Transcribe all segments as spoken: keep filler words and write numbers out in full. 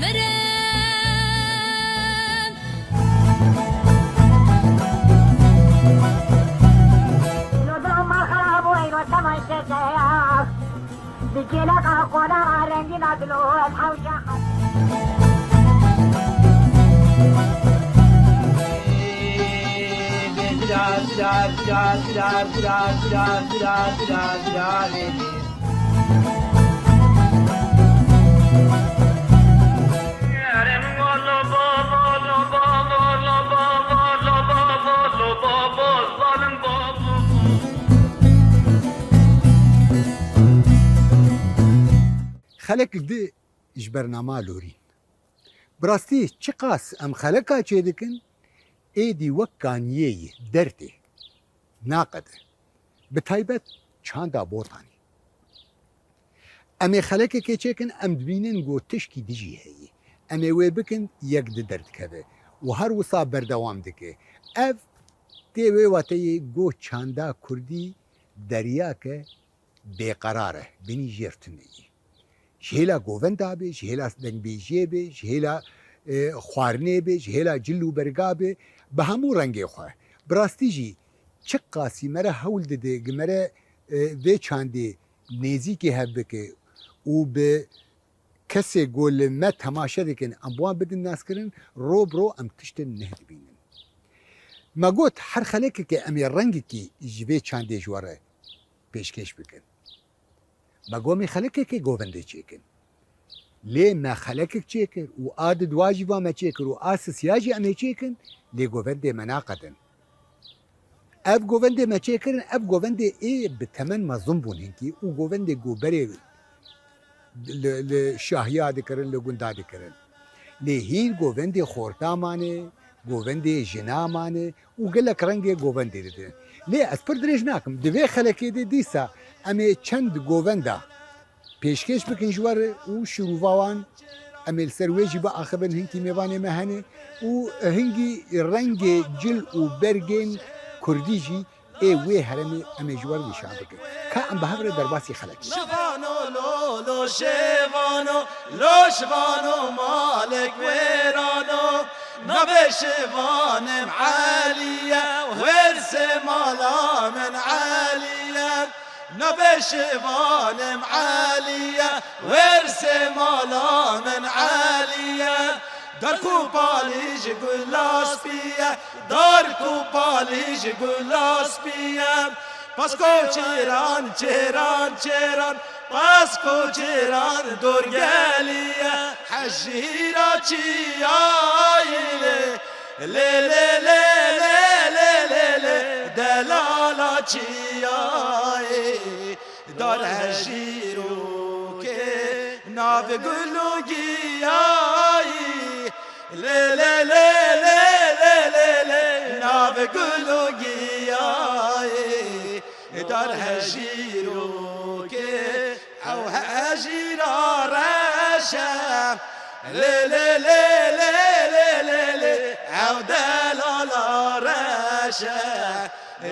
Mirin. Xelek di ji bernama lorîn. Bi rastî çiqas em xeleka çêdikin, êdî wek kaniyê yî dertê naqede. Bi taybet çanda Botanê. Em ê xelekekê çêkin, em dibînin ku tişkî dijî heye. Em ê wê bikin, yek di derdikeve û her wisa berdewam dike. Ev tê wê wateyê ku çanda kurdî deryake bêqerar e, binî jêr tune ye. Ji hêla govenda be, ji hêla dengbêjiyê be, ji hêla, e, xwarinê be, ji hêla cil û berga be, bi hemû rengê xwe. Bi rastî jî çiqasî me re hewl dide, gi me re, e, vê çandê nêzîkî hev bike û bi kesê ku li me temaşe dikin, em bi wan bidin naskirin, ro bi ro em tiştin neh dibînin. Me got, her xelekekê em ê rengekî ji vê çandê ji we re pêşkêş bikin. Me got, em ê xelekekê govendê çêkin. Lê me xelekek çêkir û a didwa jî va me çêkir û a sisiya jî em ê çêkin, lê govendê me naqedin. Ev govendê me çêkirin, ev govendê ê bi temen mezin bûn hinkî û govendê ku berê li, li şahiya dikirin, li gunda dikirin. Lê hîn govendê xorta mane, govendê jina mane û gelek rengê govendê didin. Lê ez pir dirêj nakim. Di vê xelekê de dîsa em ê çend govenda pêşkêş bikin ji we re û şirûva wan em ê li ser wê jî biaxivin, hinkî mêvanê me hene û hingî rengê cil û bergên kurdî jî ê wê herêmê em ê ji we re nîşan bikin. Ka em bi hev re derbasî xelekê. Şivano lo, lo şivano, lo şivano malek wêrano, navê şivanim Elî ye, wêrsê mala min Elî ye. Navê şivanim Elî ye, wêrsê mala min Elî ye. Dar ku palî ji gula spî ye, dar ku palî ji gula spî ye. Pasko çêran, çêran, çêran, pasko çêran dorgelî ye. Hejîra çiyayî lê, lê, lê, delala çiyayê, dar hejîrokê, nav gul û giyayî. Lê, lê, lê, nav gul û giyayê, dar hejîrokê. Ew hejîra reş e. Lê, lê, lê, ew delala reş e.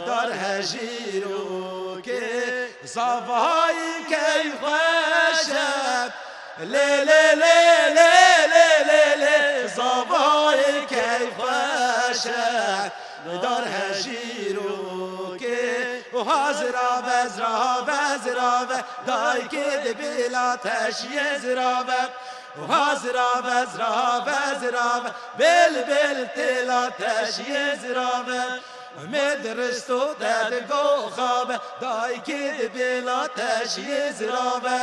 Dar hejîrokê zavayî keyfxweş e. Lê, lê, lê, zavayî keyfxweş e. Dar hejîrokê û hazira ve, zira ve, zira ve, dayikê dibêla teşiyê zira ve. Û hazira ve, zira ve, zira ve, bêl, bêl têla teşiyê zira ve. Mê diristo te digoxa be, dayikê dibêla teşiyê zira ve.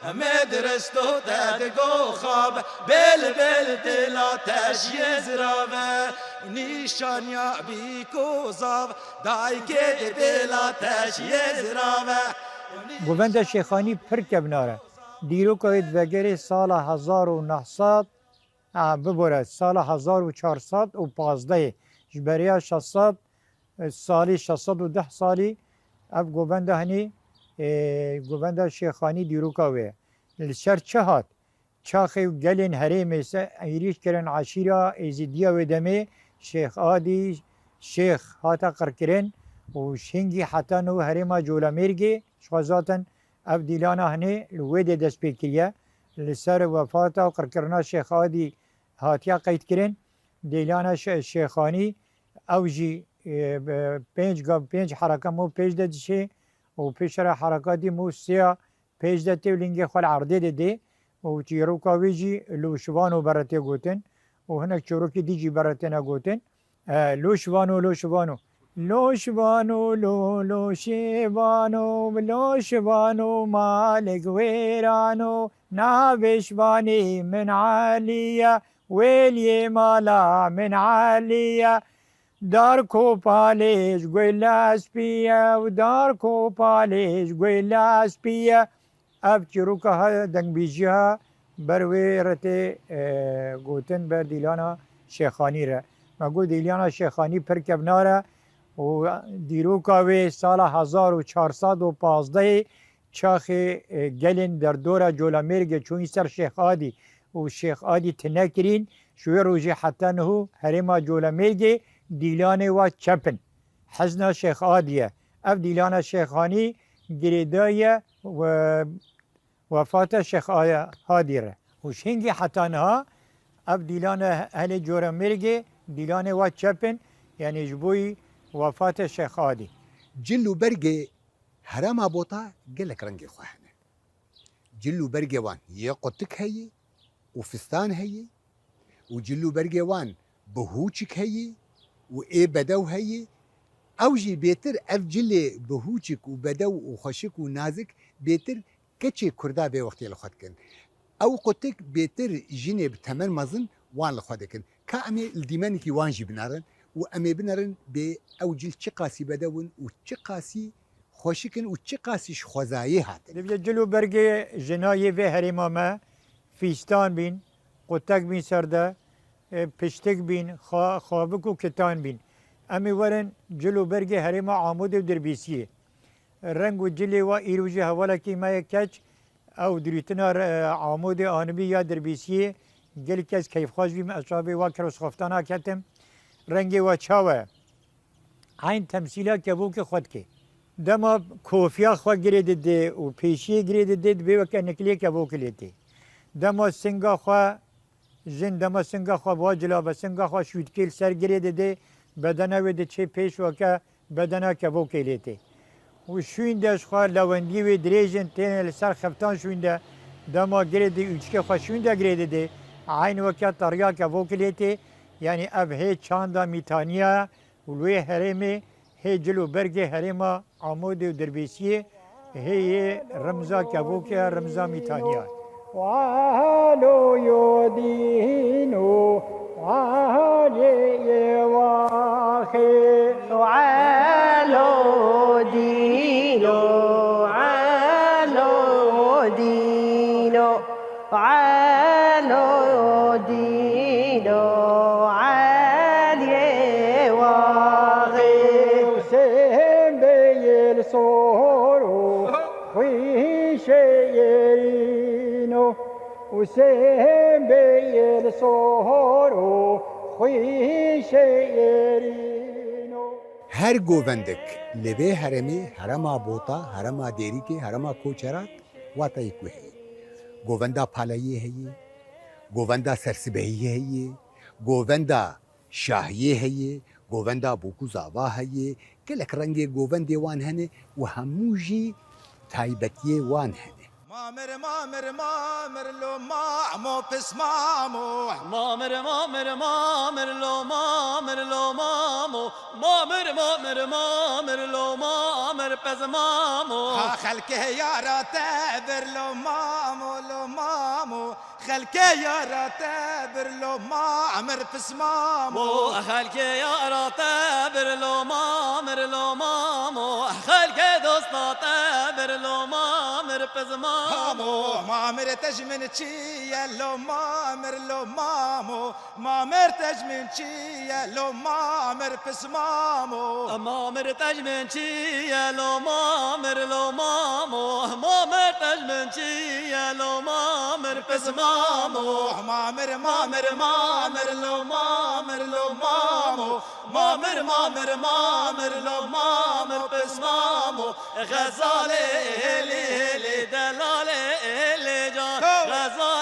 Em ê diristo te digoxa be, bêl bêl dêla teşiyê zira ve. Nîşaniya bîko zav, dayikê dibêla teşiyê zira ve. Govenda Şêxanî pir kevnar e. Dîroka wê divegerê sala hezar û neh sed, a, bibore, sala hezar û çar sed û pazdeh, ji beriya şeş sed salî, şeş sed û deh salî ev govenda hinî, e, govenda Şêxanî dîroka wê ye. Li ser çi hat? Çaxê gelên herêmê se êrîş kirin eşîra Êzîdiya wê demê, Şêx Adî, Şêx hate qirkirin û hingî heta niha herêma Colemêrgê, ji xwe zaten ev dîlana hinê li wê de dest pê kiriye. Li ser wefata û qirkirina Şêx Adî hatiye qeydkirin. Dîlana Şe-, Şêxanî, ew jî, e, bi pênc gav, pênc hereka mû pêş de diçe û pêşe re hereka dî mû sêya pêş de tê û lingê xwe li erdê didê û çîroka wê jî Loşvano bere tê gotin û hinek çîrokê dî jî bere têne gotin. E, Loşvano, Loşvano. Loşvano, lo, lo, şêvano, Loşvano, malik wêrano, navê şvanê min Elî ye, wêliyê mala min Elî ye. Dar kopalê ji guela spî ye û dar kopalê ji guela spî ye. Ev çîroka ha dengbêjiya ber wê re tê, e, gotin ber dîlana Şêxanî re. Me got dîlana Şêxanî pir kevnar e û dîroka wê sala hezar û çar sed û pazdehê çaxê, e, gelên derdora Colemêrgê çûyîn ser Şêx Adî û Şêx Adî tune kirîn, ji wê rojê heta niho herêma Colemêrgê dîlanê wa çep in. Hezna Şêx Adî ye. Ev dîlana Şêxanî girêdayî ye we-, wefata Şêx Aya-, Hadî re. Û ji hingî heta niha ev dîlana helê Colemêrgê dîlanê wa çep in, yanî ji bo wî wefata Şêx Adî. Cil û bergê herêma Bota gelek rengê xwe hene. Cil û bergê wan yê qutik heye û fistan heye û cil û bergê wan bi hûçik heye û ê bedew heye. Ew jî bêtir ev cilê bi hûçik û bedew û xweşik û nazik bêtir keçê Kurda vê wextê li xwe dikin. Ew qutik bêtir jinê bi temen mezin wan li xwe dikin. Ka em ê li dîmenekî wan jî binerin û em ê binerin bê ew cil çiqasî bedew in û çiqasî xweşik in û çiqasî ji xwezayê hatin. Divê cil û bergê jina yê vê herêma me fîstan bîn, qutek bîn ser de, e, piştik bîn, xa-, xavik û kitan bîn. Em ê werin cil û bergê herêma Amûdê û Dirbîsiyê. Reng û cilê wa îro jî hevalekî me ye keç, ew dirûtina re-, Amûdê anibî ya Dirbîsiyê, gelek ez keyfxweş bîm, ez çavê wa kirosxoftana ketim. Rengê wa çawa ye? Eyn temsîla kevokê xwe dike. Dema kofiya xwe girê dide û pêşiyê girê dide, dibê weke nikilê kevokê lê tê. Dema singa xwe, jin dema singa xwe bi wa cilave singa xwe şûdikê li ser girê dide, bedena wê diçe pêş weke bedena kevokê lê tê. Û şûnde ji xwe lewendiyê wê dirêj in, têne li ser xeftan şûnde, dema girê dide ûçikê xwe şûnde girê dide, eyn weke teriya kevokê lê tê. Yanî ev hê çanda mîtaniya û li wê herêmê hê cil û bergê herêma Amûdê û Dirbêsiyê hê yê rimza kevokê, rimza mîtaniya. Alo yo dîno, alê yê waxê. Alo dîno, alo dîno. Alo dîno, aliyê waxê. Husên beyê li sor û xwîşê yerîno. Husên beyê li sor û xwîşê yerîno. Her govendek li vê herêmê, herêma Bota, herêma Dêrikê, herêma Koçerat, wateyê ku heye. Govenda Palayê heye, govenda Sersibehî heye, govenda Şahiyê heye, govenda Bûk û Zava heye, gelek rengê govendê wan hene û hemû jî taybetiyê wan hene. Mamir, mamir, mamir, lo mamo, pis mamo. Mamir, mamir, mamir, lo mamir, lo mamo. Mamir, mamir, mamir, lo mamir, pis mamo. Ha xelkê yara te bir, lo mamo, lo mamo. Xelkê yara te bir, lo mamir, pis mamo. Xelkê yara te bir, lo mamir, lo mamo. Xelkê dosta te bir, lo mamir, pis mamo. Mamo, mamir te ji min çi ye, lo mamir, lo mamo. Mamir te ji min çi ye, lo mamir, pis mamo. Mamir te ji min çi ye, lo mamir, lo mamo. Mamir te ji min çi ye, lo mamir, pis mamo. Mamir, mamir, mamir, lo mamir, lo mamo. Mamir, mamir, mamir, lo mamir, pis mamo. Xezalê hêlî, hêlî, delalê hêlê can. Xezalê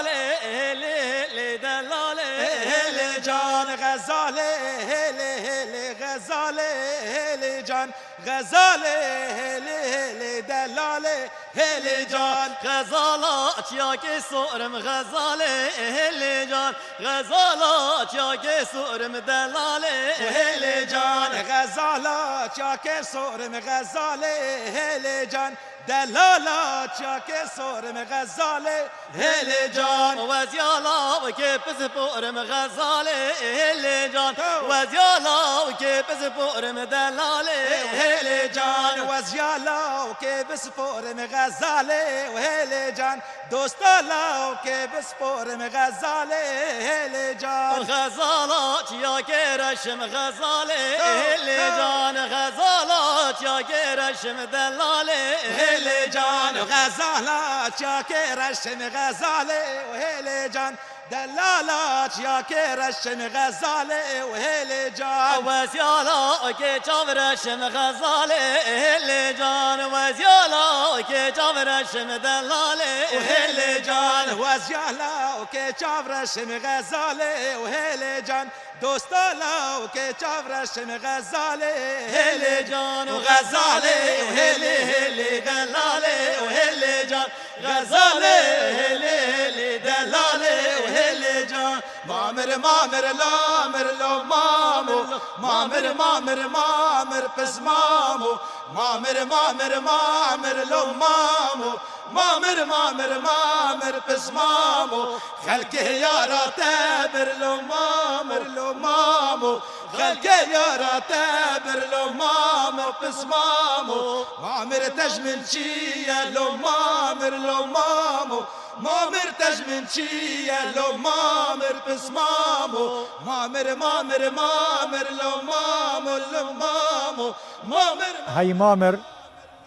Delalê hêlê can, Xezalê hêlê hêlê, Xezalê hêlê can, Xezalê hêlê hêlê, delalê hêlê can. Xezala çiyakê sorim, Xezalê hêlê can, Xezala çiyakê sorim, delalê hêlê can. Xezala çiyakê sorim, Xezalê hêlê can. Delala çiyakê sorim, Xezalê hêlê can. Weziyala kê pisporim, Xezalê hêlê can. Weziyala kê pisporim, delalê hêlê can. Weziyala kê pisporim, Xezalê hêlê can. Dostala kê pisporim, Xezalê hêlê can. Xezala çiyakê reşim, Xezalê hêlê can. Xezala çiyakê reşim, delalê hêlê can. Xezala çiyakê reşim, Xezalê hêlê can. Delala çiyakê reşim, Xezalê hêlê can. Weziyala kê çav reşim, Xezalê hêlê can. Weziyala kê çav reşim, delalê hêlê can. Weziyala kê çav reşim, Xezalê hêlê can. Dostala kê çav reşim, Xezalê hêlê can. Xezalê hêlê hêlê, delalê hêlê can. Xezalê hêlê hêlê, delalê hêlê can. Mamir, mamir, lamir, lo mamo. Mamir, mamir, mamir, pis mamo. Mamir, mamir, mamir, lo mamo. Mamir, mamir, mamir, pis mamo. Xelkê yara te bir, lo mamir, lo mamo. Xelkê yara te bir, lo mamo, pis mamo. Mamir, te ji min çi ye, lo mamir, lo mamo. Mamir, te ji min çi ye, lo mamir, pis mamo. Mamir, mamir, mamir, lo mamo, lo mamo. Mamir. Hey Mamir,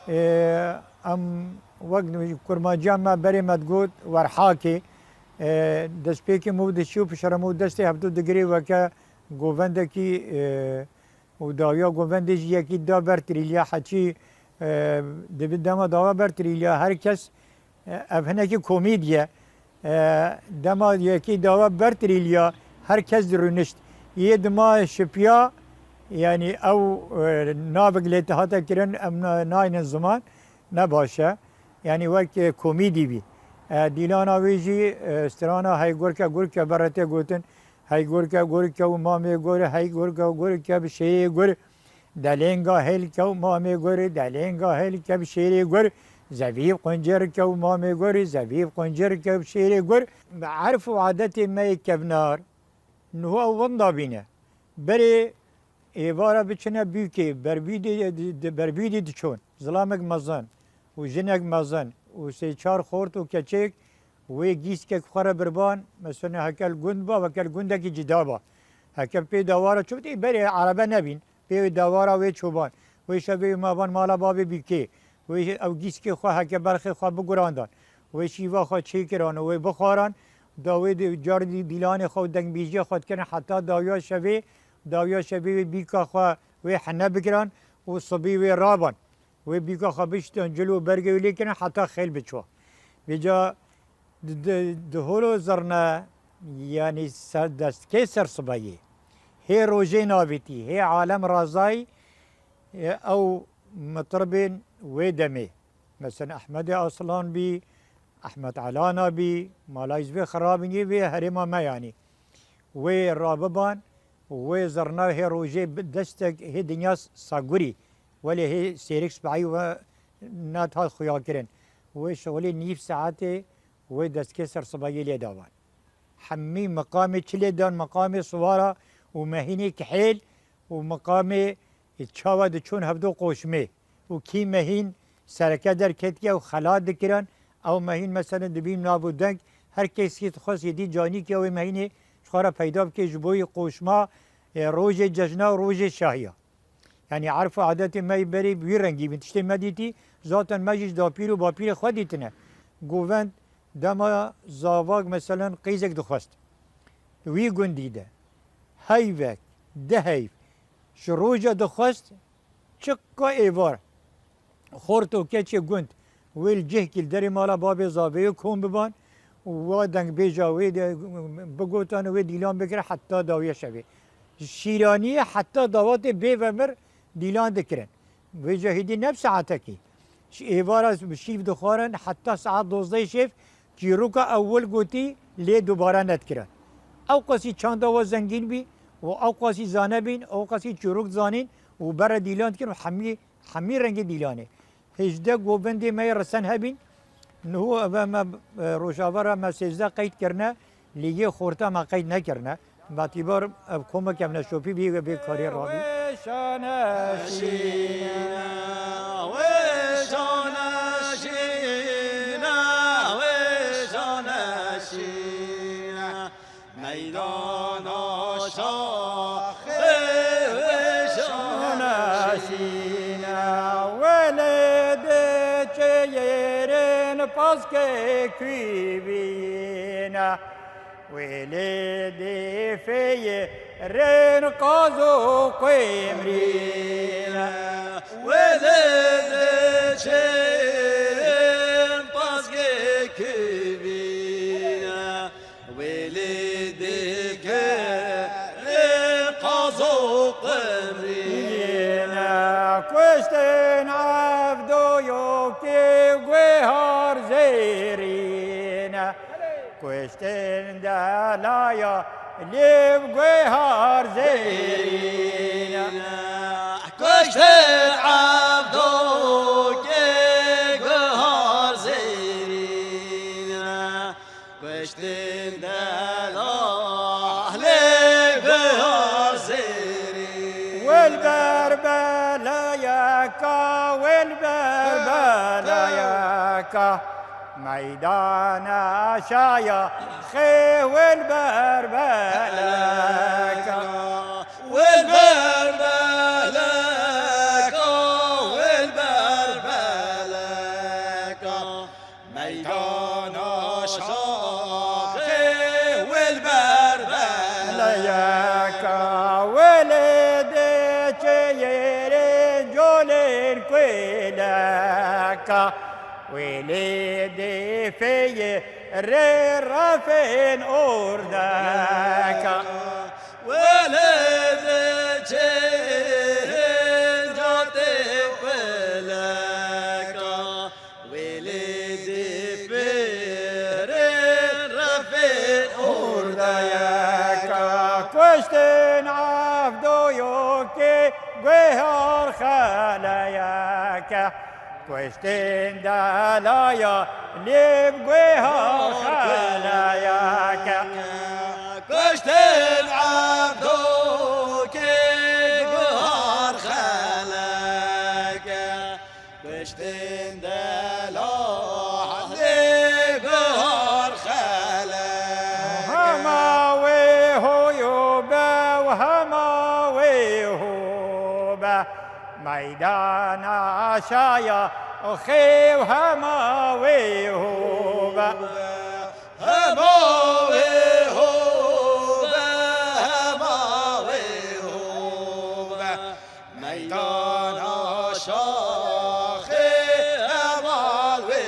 e, em wek kurmanciya me berê me digot, werhakê, e, destpêkê mû dişî û piştre mû destê hevdu digirê weke govendekî, e, û dawiya govendê jî yekî da ber trîlya heçî, e, dibi dema dawa ber trîlya her kes, e, ev hinekî komîdî ye. E, dema yekî dawa ber trîlya her kes dirûnişt. Yê dima şipiya, yanî ew, e, navek lê hate kirin, em na-, naynin ziman, ne baş e. Yanî wek, e, komîdî bî. E, dîlana wê jî, e, strana hey gurke gurke berre tê gotin. Hey gurke gurke û mamê gur, hey gurke gurke bi şêrê gur. Delênga hêlke û mamê gur, delênga hêlke bi şêrê gur. Zevî quncirke û mamê gur, zevî quncirke bi şêrê gur. Bi erf û adetê me yê kevnar, niho ew winda bîne. Berê êvara biçine bûkê, berbûdê, di, di berbûdê diçûn. Zilamek mezin û jinek mezin û sê çar xort û keçêk wê gîskek xwe re birban, mesela heke li gund ba, weke li gundekî cida ba. Heke pê dawara çûbitî, berê erebe nebîn, pê wê dawara wê çoban. Wê şevê wê mavan mala bavê bîkê. Wê ew gîskê xwe heke berxê xwe bigurandan. Wê şîva xwe çêkiran û wê bixwaran. Da wê di-, car dî-, dîlanê xwe û dengbêjiya xwe dikirin heta dawiya şevê, dawiya şevê wê bîka xwe wê hene bigiran û sibî wê raban. Wê bîka xwe biştan cil û bergê wê lê kirin heta xêl biçwa. Vêca di, di, di holo zirne, yanî ser, destkê sersibeyê, hê rojê navîtî, hê alem razayî, e, ew mitribên wê demê. Mesela Ehmedê Aslan bî, Ehmed Alana bî, Malay Zivê Xirabînî vê herêma me yanî. Wê rabiban, wê zirna hê rojê bi destek hê dinya sagurî. Welê hê sêrik spehî we nedihat xuya kirin. Wê şixulê nîv saetê wê destkê sersibeyê lê davan. Hemî miqamê çilê dan, miqamê siwara û mehînê kihêl û miqamê çawa diçûn hevdo qoşmê û kî mehîn sereke derketiye û xelat dikirin, ew mehîn mesela dibîn nav û deng, her kesî dixwest êdî canîkê ew ê mehînê ji xwe re peyda bike ji bo yê qoşma, e, rojê cejna û rojê şahiya. Yanî erf û adetê me yê berê bi wî rengî bîn. Tiştê me dîtî, zaten me jî ji dapîr û bapîrê xwe dîtine. Govend dema zavak, meselen, qîzek dixwest. Wî gundî de heyvek, du heyv ji roja dixwest, çika êvar, xort û keçê gund wê li cihkî li derê mala babê zavê wê kom biban Wa dengbêja wê de bigotan û wê dîlan bikire heta dawiya şevê. Şîraniyê heta dawatê bê vemir dîlan dikirin. Vêca hêdî ne bi saetekî. Ji êvara bi şîv dixwarin heta saet dozdehê şev çîroka ewil gotî lê dubare nedikire. Ew qasî çanda we zengîn bî û ew qasî zane bîn, ew qasî çîrok zanîn û bere dîlan dikin û hemî, hemî rengê dîlanê. Hêjdeh govendê me yê resen hebîn. Niho eve me, e, Rojava re me sêzdeh qeyd kirine, lê yê xorta me qeyd nekirine. Me tîbar ev komeke neşopî bî, vê karî rabî. Weşane şîne, weşane şîne, weşane şîne. Meydana şaxê weşane şîne, welê dê çeyêrên paskê kuîbîne, welê dê feyê rên qaz û qêmrîne, welê dê çeyêrên paskê kuîbîne. Wêlê dike rê qaz û qimrîne. Kuştin evdoyokê guhar zêrîne. Kuştin delaya lêv guhar zêrîne. Kuştin evdokê guhar zêrîne. Kuştin delahlê guhar zêrî. Wel ber belayeka, wel ber belayeka. Meydana şaya xê wel ber belayeka. Wel ber belayeka, wel ber belayeka. Meydana şaxê wel ber belayeka, welê dê çeyêrê colên kuêleka, welê dê feyê rê refên ordeka. Welê dê çeyêrê colên kuêleka. Wêlê dê pêrên refê ordeyeka. Kuştin evdoyokê guhar xeleyeke. Kuştin delaya lêv guhar xeleyeke. Kuştin evdokê guhar xeleyeke. Kuştin delahlê guhar xelek. Hema wê hoyo be û hema wê ho be. Meydana şaya xêw hema wê ho be. Hema wê ho be, hema wê ho be. Meydana şaxê heval wê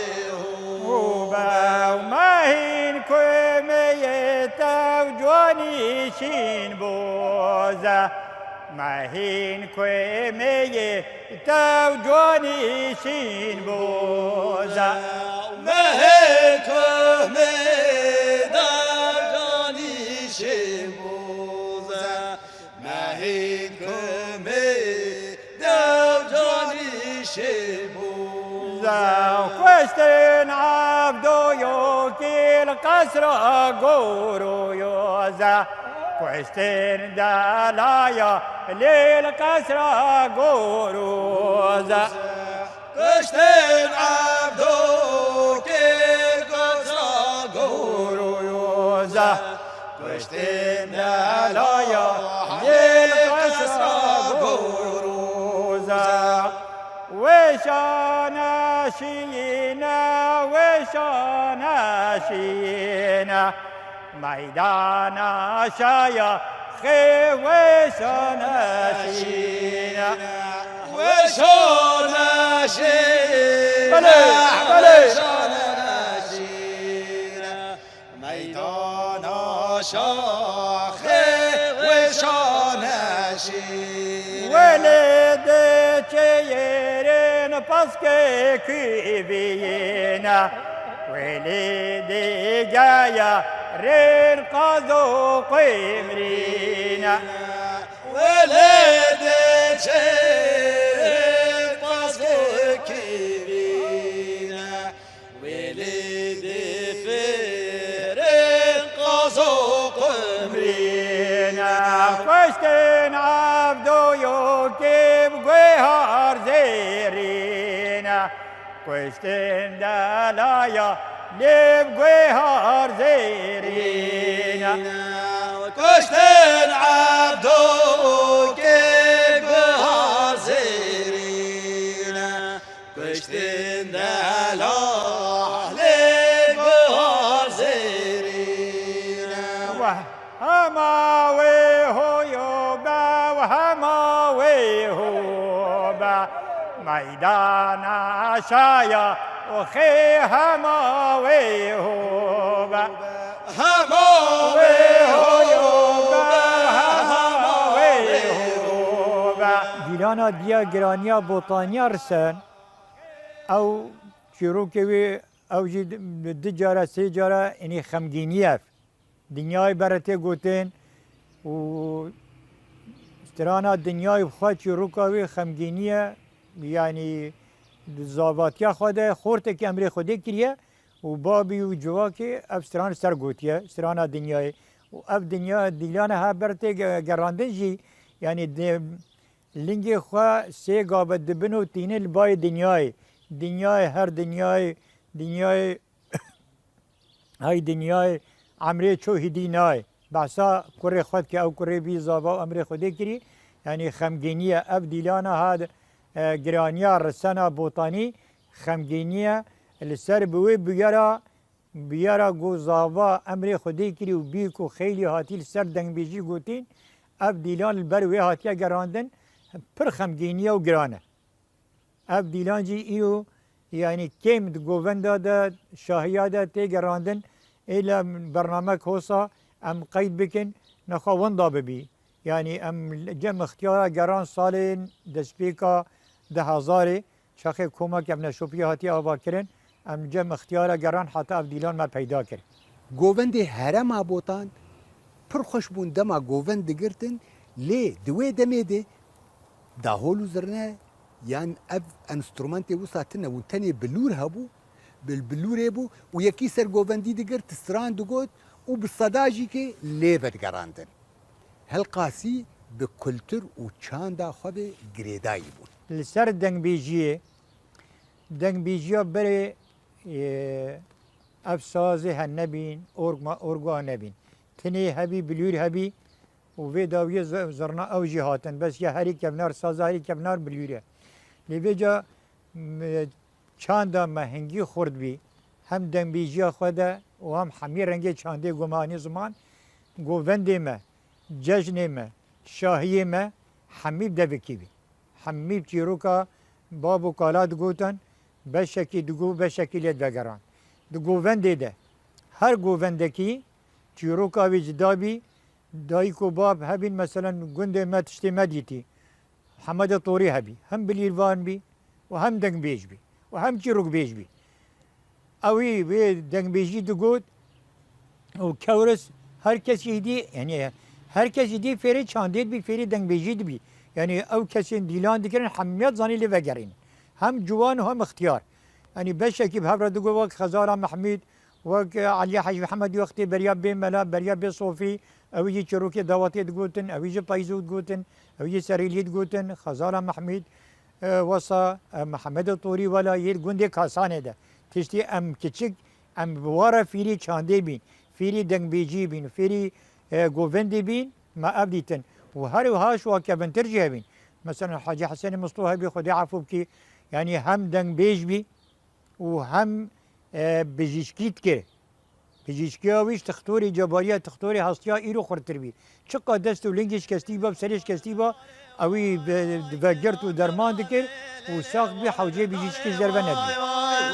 ho be. Û mehîn ku meyê tev cuanî şîn boze. Mehîn ku meyê tev cuanî şîn boze. Mehê ku meyê tev cuanî şîn boze. Mehîn ku mê dew canî şê bû. Zew kuştin evdoyo kîl qesra goro yo ze. Kuştin delaya lîl qesra goro ze. Kuştin evdo kîl qesra goro yo ze. Kuştin delaya yê qesra goroza. Weşana şiyine, weşana şiyine. Meydana şaya xê weşana şiyine. Weşana şiyine. Belê, belê. Weşana şiyine. Şaxê wê şaneşîr. Welê de çeyêrên paskê kivîne. Welê de geyarên qaz û qimrîne. Welê de çeyêrên paskê kivîne. Welê dê fêrên qaz û qimrîne. Kuştin evdo yo kê bi guhar zêrîne. Kuştin delaya lê bi guhar zêrîne. Kuştin evdo kê bi guhar zêrîne. Kuştin delahlê guhar zêrîne. Weh, hema wê hoyo be, weh, hema wê ho be. Meydana şaya û xê hema wê ho be. Hema wê hoyo be, hema wê ho be. Dîlana diya giraniya botaniya risen. Ew çîrokê wê, ew jî di, di cara, sê cara, enî xemgînî ye. Dinyayê bere tê gotin û strana dinyayê bi xwe çîroka wê xemgînî ye. Yanî di zavatiya xwe de xortekî emrê Xwedê kiriye û babî û civakê ev stran li ser gotiye, strana dinyayê. Û ev dinya dîlana ha ber tê ge-, gerandin jî, yanî di, lingê xwe sê gav e dibin û tînin li bayê dinyayê. Dinyayê her dinyayê, dinyayê hay dinyayê emrê ço hidî nayê. Behsa kurê xwe dike, ew kurê bî zava û emrê Xwedê kirî. Yanî xemgînî ye. Ev dîlana ha, e, giraniya risena botanî xemgînî ye. Li ser bi wê bûyera Biyara ku zava emrê Xwedê kirî û bî ku xeylî hatî li ser dengbêjî gotin, ev dîlan li ber wê hatiye gerandin, pir xemgînî ye û giran e. Ev dîlan jî îro, yanî kêm di govenda de, şahiya de tê gerandin, ê li bernamek hosa em qeyd bikin, nexwe winda bibî. Yanî em cem ixtiyara geran salên destpêka du hezarê, çaxê koma kevneşopiyê hatiye avakirin, em cem ixtiyara geran heta ev dîlan me peyda kir. Govendê Herêma Botan pir xweş bûn dema govend digirtin, lê di wê demê de dahol û zirne yan ev enstrumentê wisa tune bûn, tenê bilûr hebû, bil-, bilûrê bû û yekî ser govendî digirt, stran digot û bi seda jî kê lê vedigerandin. Helqasî bi kultur û çanda xwe ve girêdayî bûn. Li ser dengbêjiyê, dengbêjiya berê, e, ev sazê hene nebîn, org ma-, orga nebîn. Tinê hebî, bilûr hebî û vê dawiyê zi-, zirna ew jî hatin. Bes ya herî kevnar, saza herî kevnar bilûr e. Lê vêca, m-, çanda me hingî xurt bî, hem dengbêjiya xwe de û hem hemî rengê çandê ku me anî ziman, govendê me, cejnê me, şahiyê me hemî bi devikî bî. Hemî bi çîroka bab û kala digotin, beşekî digot, beşekî lê divegeran. Di govendê de, her govendekî çîroka wî cida bî, dayik û bab hebîn, meselen, gundê me tiştê me dîtî. Hemedê Torî hebî, hem bilîrvan bî û hem dengbêj bî û hem çîrokbêj bî. Ewî wê dengbêjî digot û kewris her kesî dî, yanî her kesî dî fêrê çandê dibî, fêrê dengbêjî dibî. Yanî ew kesên dîlan dikirin, hemiya zanî lê vegerîn. Hem ciwan û hem ixtiyar. Yanî beşekî bi hev re digot wek Xezala Mehmûd, wek Elî Hecî Mihemed wextê beriya bê mela, beriya bê sofî, ew jî çîrokê dawatê digotin, ew jî peyzû digotin, ew jî serîlî digotin, Xezala Mehmûd, e, wesa, e, Mihemedê Torî wela yê gundê Kasanê de. Tiştî em kiçik, em bi wa re fîrî çandê bîn, fîrî dengbêjî bîn, fîrî, e, govendê bîn, me ev dîtin. Û her wiha ji wa kevintir jî hebîn. Mesela Hacî Hesenê Misto hebî, Xwedê efû bikî, yanî hem dengbêj bî, û hem, e, bijîşkî dikir. Bijîşkiya wî ji tixtorê cebariya, tixtorê hastiya îro xurtir bî. Çiqa dest û lingê şikestî ba, bi serê şikestî ba, ewî bi, bi vegirt û derman dikir û sax bî, hewcê bijîşkî ji derve nebî.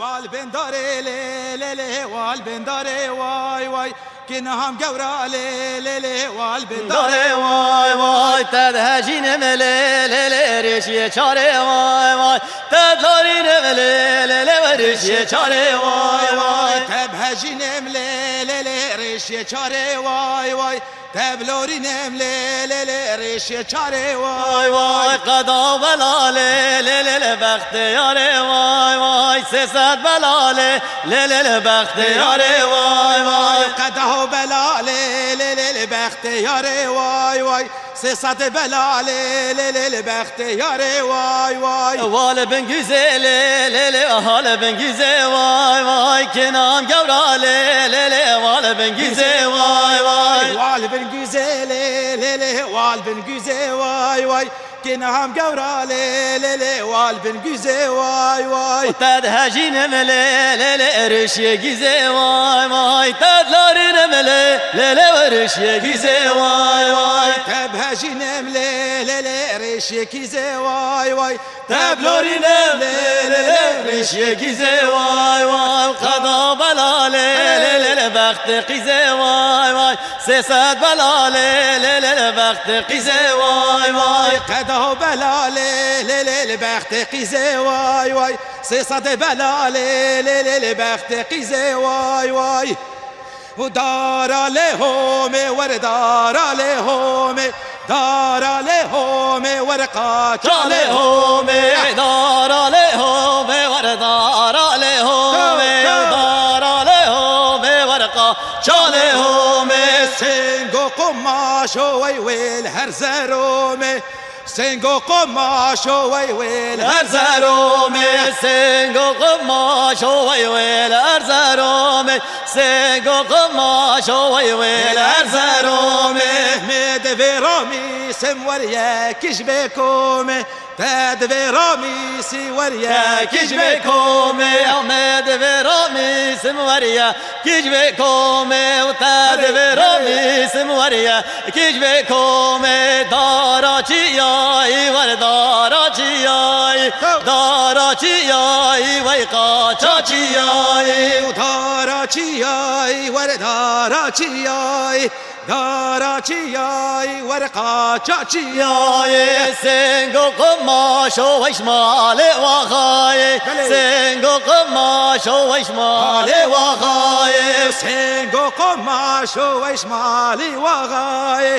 Wal bendarê lê, lê, lê, wal bendarê, way, way. Ginaham gewra lê lê lê wal bin darê. Darê way way, te dihejînim lê lê lê, rêşiyê çarê way way, te dilarînim lê lê lê, we rêşiyê çarê way way. Te bihejînim lê lê lê, rêşiyê çarê way way. Te bilorînim lê lê lê, rêşiyê çarê way way. Qeda û bela lê lê lê, bextê yarê way way. Sê sed bela lê lê lê, bextê yarê way way. Qeda û bela lê lê lê, bextê yarê way way. Sê sed bela lê lê lê, bextê yarê way way. Wal bin güzê lê lê lê, hal bin güzê way way. Kinam gewra lê lê lê, wal bin güzê way way. Wal bin güzê lê lê lê, wal bin güzê way way. Kinaham gewra lê lê lê, wal bin güzê way way. Te dihejînim lê lê lê, rêşiyê gizê way way. Te dilarînim lê lê lê, we rêşiyê gizê way way. Te bihejînim lê lê lê, rêşiyê gizê way way. Te bilorînim lê lê lê, rêşiyê gizê way way. Qeda bela lê lê lê lê, bextê qîzê way way. Sê sed bela lê lê lê lê, bextê qîzê way way. Qeda û bela lê lê lê lê, bextê qîzê way way. Sê sed bela lê lê lê lê, bextê qîzê way way. Û dara lê homê, were dara lê homê. Dara lê homê, were qaça lê homê. Dara lê homê, were dara lê homê. Dara lê homê, were qaça lê homê. Sêngo qomaşo wey wêl her zeromê. Sêngo qomaşo wey wêl her zeromê. Sêngo qomaşo wey wêl her zeromê. Sêngo qomaşo wey wêl her zeromê. Me divê ramîsim weriye kij bê komê. Te divê ramîsî weriye kij bê komê. Me divê ramîsim weriye kij bê komê. Û te divê ramîsim weriye kij bê komê. Dara çiyayî, were dara çiyayî. Dara çiyayî, wey qaça çiyayî. Û dara çiyayî, were dara çiyayî. Dara çiyayî, were qaça çiyayî. Sêngo qomaşo wey ji malê waxayê. Belê. Sêngo qomaşo wey ji malê waxayê. Sêngo qomaşo wey ji malê waxayê.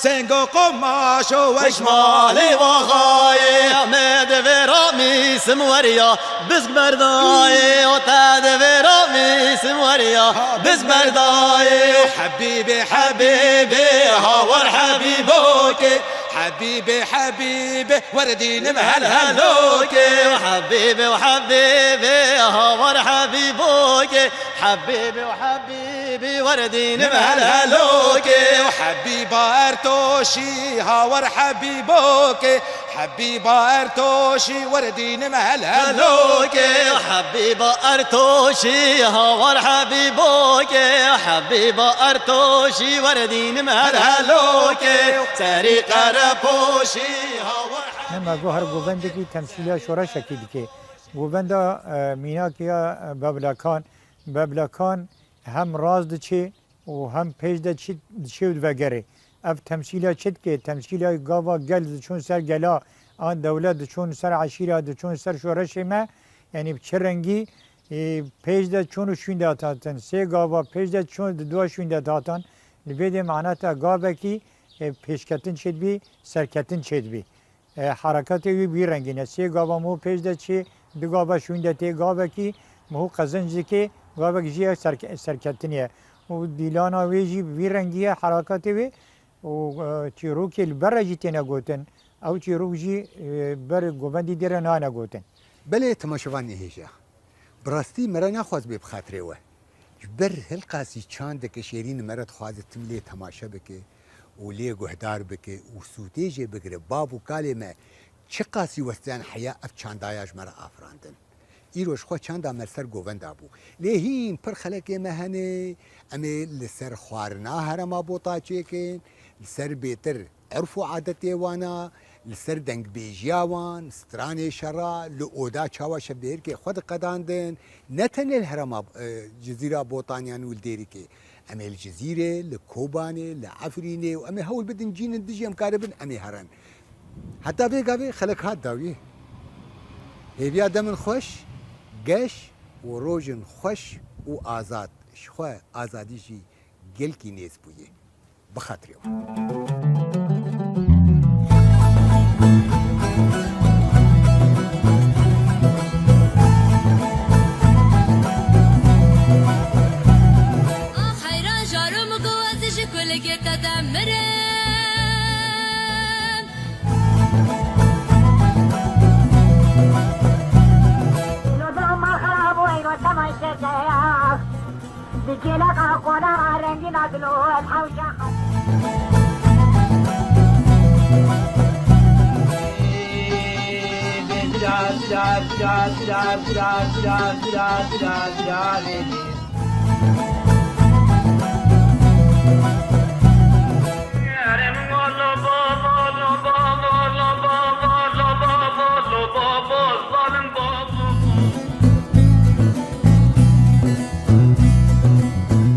Sêngo qomaşo wey ji malê waxayê. Me divê ramîsim weriya bizg berdayê. O te divê ramîsim weriya bizg berdayê. Hebîbê, hebîbê, ha wer hebîbokê. Hebîbê, hebîbê, were dînim hel helokê. Hebîbê û hebîbê, ha wer hebîbokê. Hebîbê û hebîbê, were dînim hel helokê. Hebîba Ertoşî, ha wer hebîbokê. Hebîba Ertoşî, were dînim hel helokê. Hebîba Ertoşî, ha wer hebîbokê. Hebîba Ertoşî, were dînim hel helokê. Serî qerepoşî, ha wer hebîbokê. Nema go her govendekî temsîliya şoreşekî dike. Govenda, e, mînakê ya, e, Beblekan, Beblekan hem rast diçê û hem pêş de çi diçê û divegerê. Ev temsîla çi dike? Temsîla gava gel diçûn ser gela, an dewlet diçûn ser eşîra, diçûn ser şoreşê me. Yanî bi çi rengî, e, pêş de çûn û şûnde hatin. Sê gava pêş de çûn, di dua şûnde hatin. Li vê de maneta gavekî, e, pêşketin çêdibî, serketin çêdibî. E, herekatê wî bi vî rengî ne. Sê gava min pêş de çê, du gava şûnde tê gavekî, min qezenc dike, gavek jî ye serke-, serketinê ye. Û dîlana wê jî bi vî rengî ye, herekatê wê û, e, çîrokê li ber re jî têne gotin. Ew çîrok jî, e, ber govendî dê re nayne gotin. Belê temaşevanê hêja. Bi rastî me re naxwaz bê bi xatirê we. Ji ber hilqasî çandeke şêrîn me re dixwaze tim lê temaşe bike û lê guhdar bike û sûdê jê bigire. Bav û kalê me çiqasî westiyan heya ev çandaya ji me re afirandin. Îro ji xwe çanda me li ser govenda bû. Lê hîn pir xelekê me hene, em ê li ser xwarina herêma Bota çêkin, li ser bêtir erf û adetê wan a, li ser dengbêjiya wan, stranê şera, li oda çawa şevbêrkê xwe diqedandin, ne tenê li herêma, e, Cizîra Botaniyan û li Dêrikê. Em ê li Cizîrê, li Kobanê, li Efrînê û em ê hewl bidin cînin dijî em karibin em ê herin. Heta vê gavê xelek hat dawiyê. Hêviya demin xweş, geş û rojin xweş û azad. Ji xwe azadî jî gelkî nêz bûye. Bi xatirê we. Ax heyran jaro min got ez ji kulgê te de mirim. Lo dil ma xera bû eyro temay te de ya. Bi kêleka qonaxa rengîn a dilo ez hewşa.